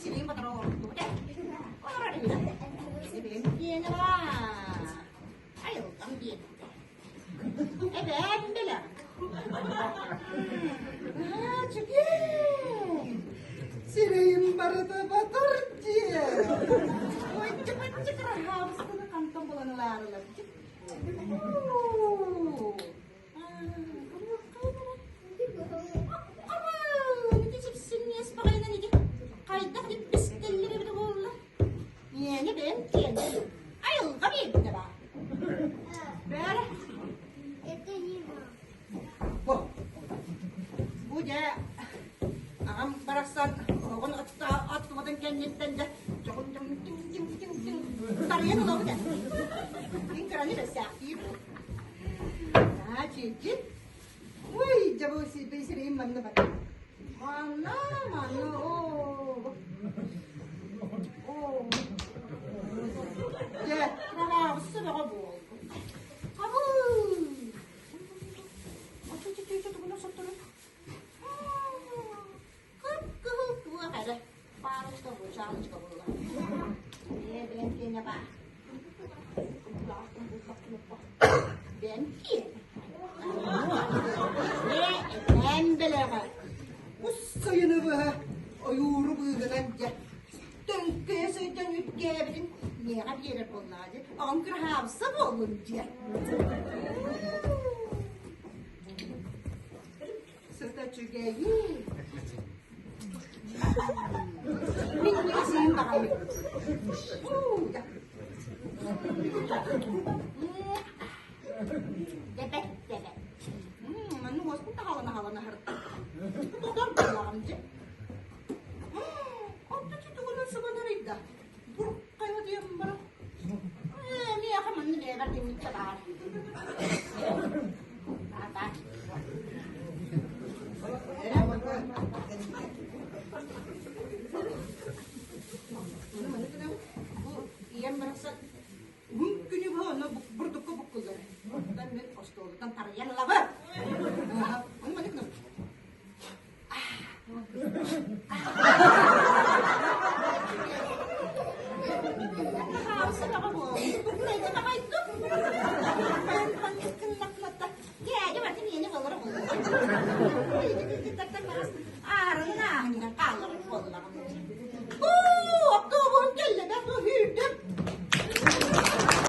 сириин батара олордубут ээ. Олорор иннэ. Эбэм диэнэ баар. Айылҕам биэрдэ. Эбээм бэлэх. Аа, чүгэй! Сирэйим барыта батар диэ. Ой, чыпаччы кыраһаабыстыны хантан булан ылаарылар. Уу! Хайдах иппистэллэр эбитэ буолла? Миэнэ бэйэм киэнэ. Айылҕа биэрдэ баа. Бээрэ. Это не мама. Бу. Бу дьэ аҕам барахсан оҕоҕун аттыбытын кэнниттэн дьэ дьоҕун дьоҥ тиҥ тиҥ тиҥ тиҥ тарыйан ылабыт ээ. Мин кыраны бэссээхтиир. Аа, чичи. Ой, дьэ бу сирэйим манна бар. Манна, манна, оо. Оо. Дьэ, кыраһаабысса бөҕө буолбут. Абыы! Ача-ча-ча тугунан сотторун? Кып-кыһыл туох эрэ парочка бучалочка буолла. Ээ, бэйэм киэнэ баар. Бэйэм киэнэ. Ээ, эбээм бэлэҕэ. Ус сайыны быһа ойууру быыһынан дьэ төҥкөйө сылдьан үткээбитин миэхэ биэрэр буоллаҕа дии. Оҕом кыраһаабысса буоллун диэн. Сыта үчүгэйин. Минньигэсиин баҕайы. Дэбэт дэбэт. Манны уоспун таһалана хаалана аһарда. Тотор буоллаҕым дьэ. Онто тугунан сыбанарыйда. Буркайа диэн баран. Ээ, миэхэ манны бэйэбэр тиммиччэ баар. Баар-баар. Бу ийэм барахсан уһун күнү быһа онно бурдукка буккуллар. Оттон мин остуолуттан тарыйан ылабын. Ону маннык гынабын.